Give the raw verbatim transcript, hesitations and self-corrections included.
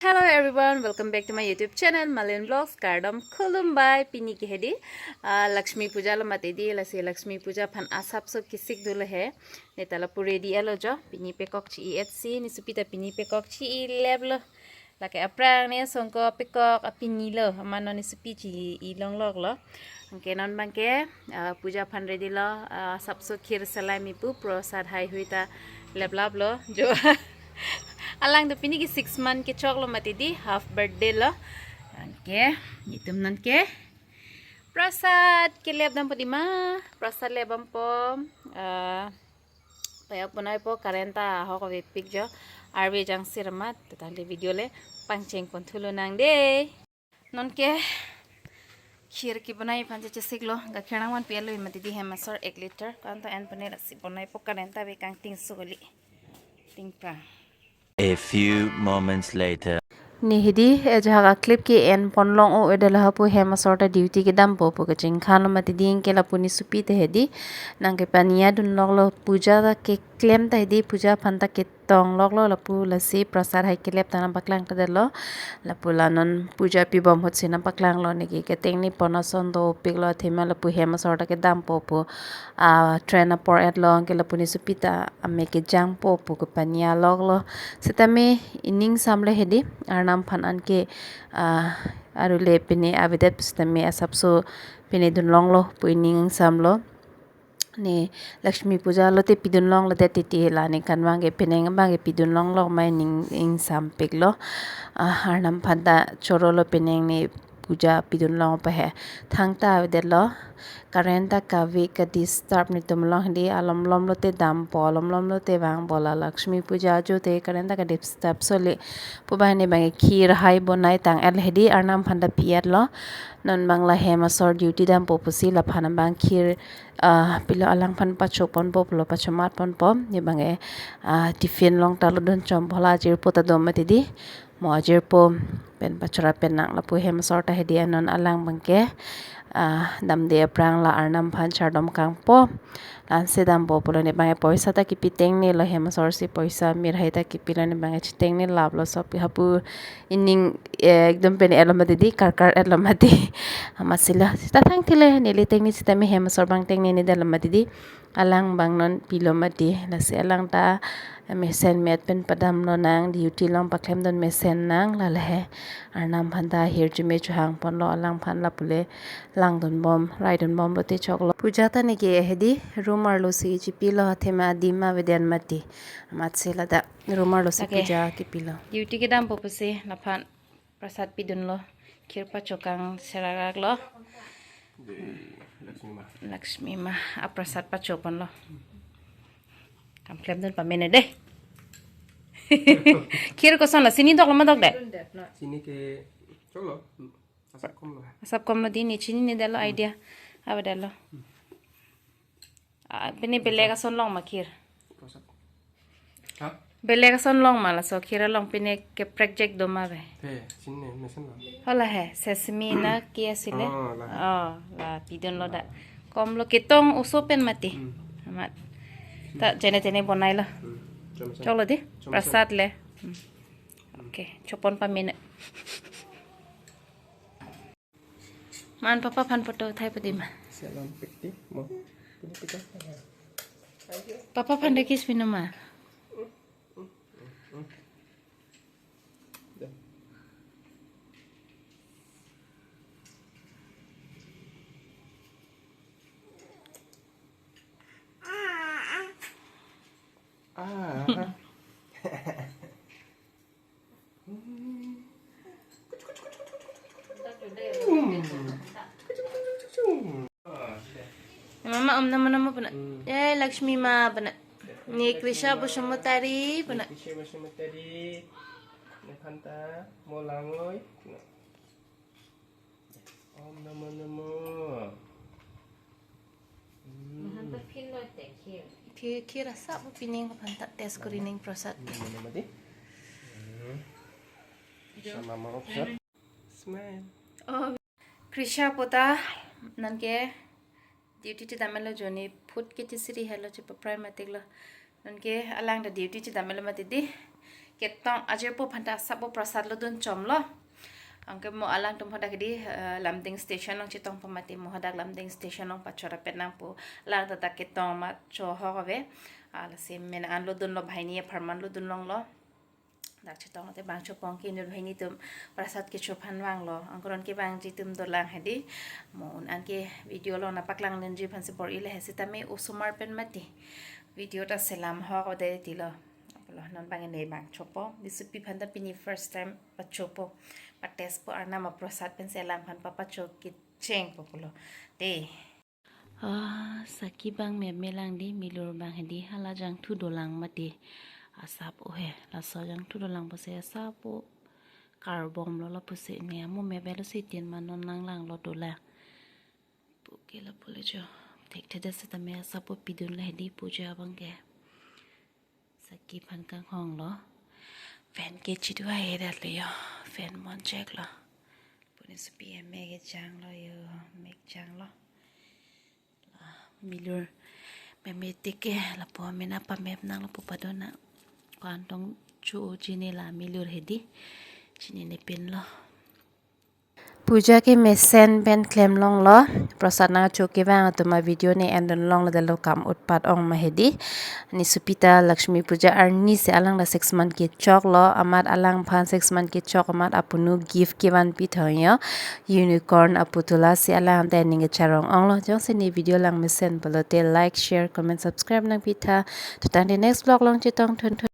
Hello everyone, welcome back to my YouTube channel Malin Vlogs. Kardom khulumbai. Pini ke hedi, ah, Lakshmi Puja lo mati di, lasi Lakshmi Puja aphan asapso kesik dolo he. Neta lapu ready alo jo. Pini pekok chi-i-et si, ne sopi ta pini pekok chi-i-lep lo. Lake aphrang ne asongko pekok apini lo, amat non ne sopi chi-i longlok lo. Anke non abangke, ah, puja aphan ready lo, ah, asapso khir selai mi pu prasad haihui ta leplap lo jo. Alang do pini ke six month kechok lo mati di, half birthday lo. Anke, netum non ke prasad kelep dampo di ma, prasad lep dampo, ah, payok bonaipo, current ta ahok avepik jo, arve jangsir amat, tangte video le pangcheng pon thu lonang de. Non ke khir kebonai aphan chechesik lo, gakhir nangvanpi alo mati di hem asor ek liter, ko-an ta en pon-e, lasi bonaipo, current ta ave, kangting sukoli. Tingprang. A few moments later. Ne hedi, eh, ajahak a-clip ke en pon long o, eh, dala hapu hem asor ta duty kedampo pu kachingkhan lo mati di, anke lapu ne sopi ta hedi nangkepaniya dunlok lo, puja ta keklem ta hedi, puja aphan ta ketong lok lo, lapu lasi prasad hai kelep ta nangpaklang ta det lo. Lapu la non puja pibom ahut si nangpaklang lo, ne ke keteng ne pon ason dopik lo, athema lapu hem asor ta kedampo pu, ah, train apor-et lo, anke lapu ne sopi ta ame kejangpo pu kepaniya lok lo. Sitame ining sam le hedi, Arnam aphan anke, ah, arule pine avedet sitame asapso pine dun long lo pu ining sam lo. Ne Lakshmi Puja lote pidun long lote titi la, ne kanvang ke penang abang ke pidun long lo ma ining ingsam pik lo. Ah, Arnam aphan ta choro lo penang ne puja pidun long pa he. Thangta avedet lo. Current ta kave, ka disturb netum along hedi, alom lom lote dampo, alom lom lote vangpo, la Lakshmi Puja ajote current ta ka disturb soli. Pu abang ne abang khir hai bonai tang-et hedi, Arnam aphan ta pi-et lo. Non abang la hem asor duty dampo pusi laphan abang khir, ah, pilo, alangphan pacho ponpo pulo, pachomat ponpo. Ne abang e, ah, tiffin along ta lo dun chom, hala ajirpo ta do mati di. Mo ajirpo pen pachora pen nang, lapu hem asor ta hedi, anon alang abangke, ah, damde aphrang la Arnam aphan chardom kangpo. La-ansi dampo pulo, ne abang e poisa ta kepi tengne lo, hem asor si poisa mir hai ta kepilo, ne abang e chitengne lap lo, sopi hapu ining, eh, ekdom pine-et lo mati di, karkar-et lo mati. Amat si la sita thangthe le, neli tengne sitame hem asor abang tengne ne det lo mati di. Alang abang non pilo mati, lasi alang ta mesen met pen padam lonang, duty along paklem dun mesen nang, lale he Arnam aphan ta hirjume chohang ponlo, alangphan lapu le langdun bom, raidun bom lote choklo. Puja ta ne ke hedi room arlo si chipilo, athema adim avedet mati. Amat si ladak room arlo si, okay, puja kepilo. Duty kedampo pusi laphan prasad pidun lo. Khir pacho kang serak lo. De, Lakshmi ma. Lakshmi ma aprasad pacho ponlo. Kam klem dun pamene de. Khir koson lo, chini dok lo ma dok de? Chini ke choklo. Asap kom lo. Asap kom lo di, ne chini ne det lo, idea. Ave det lo. Ah, pine belek ason long ma khir? Kosap. Ha? Belek ason long ma laso khir along, pine keprek jek do ma ave? He, chini mesen lo. Hala he, sesame na ke asi le? Oh, la. Oh, la pidun lo da. Kom lo, ketong oso pen mati. Hmm. Amat. Ta jene tene bonai lo. Hmm. Chom mesen. Choklo di. Chom mesen. Prasad le. Hmm. Okay, chopon pamene. Man papa aphan photo uthai padi ma. Salam piti mo. Pini pita. Papa aphan de kiss pino ma. Ah. Mama, Om Namo Namo puna. Hmm. Jai Lakshmi Ma puna. Ni Krisha Basumatary puna. Krisha Basumatary. Ne aphan ta mo langoi. Om Namo Namo. Hmm. Nahan ta phin lo te khir. Khir, khir asap pu pining aphan ta test kori ning prasad. Namo Namo di. Hmm. Sama ma opsat. Smile. Oh. Krisha po ta non ke duty chedam lo, joni food ke chesiri helo, chepaprai matik lo. Non ke alang ta duty chedam lo mati di. Ketong ajirpo aphanta asap o prasad lodun chomlo. Anke mo alangtum hadak di, eh, Lumding station along chetongpo mati, mo hadak Lumding station along pachot apet nangpo. Alang ta dak ketong ma chohok ave. Ah, lasi mena an lodunlo, banghini apharman lodun longlo. Dak chetong te bang chopong ke inut banghini atum prasad kecho aphan vanglo. Anke non kevangji atum dolang hedi. Mo un an ke video along nangpaklang dunji aphansi bor-i le he, sitame osomar pen mati. Video ta selam hok ode tilo. Apotlo non bang ne bang chopo. Nisopi aphanta pini first time pachopo. Patestpo, Arnam aprasad pensi alangphan papacho kechengpo pulo. Te. Ah, saki bang meme lang di, milur bang hedi, hala jangthu dolang mati. Asap o he, laso jangthu dolang pusi asap o karbomlo lapusi ne, amo meme lo si tin ma non nanglanglo dolang. Puke lapu le jo. Thekthedet sitame asap o pidunlo hedi puja abang ke. Saki aphan kanghonglo. Fan ke chidu ahe datlo yo. Fan moncheklo. Puni supi ame kejanglo yo. Mek janglo. La, milur meme tik ke lapu mena pamep nang lapu padona. Ko-an tong cho chini la milur hedi. Chinine pinlo. Puja ke mesen pen klem longlo, prasad nangcho kevang atum a video ne en dun longlo, detlo kam utpat ong ma hedi. Nisopi ta Lakshmi Puja arnisi alang ta six month kechoklo, amat alangphan six month kechok amat apunu gift kevanpi thong yo. Unicorn aputula si alang ta ning kecharong onglo. Jongsi ne video lang mesen pulote like, share, comment, subscribe nangpitha. Tutang di next vlog along chetongthunthu.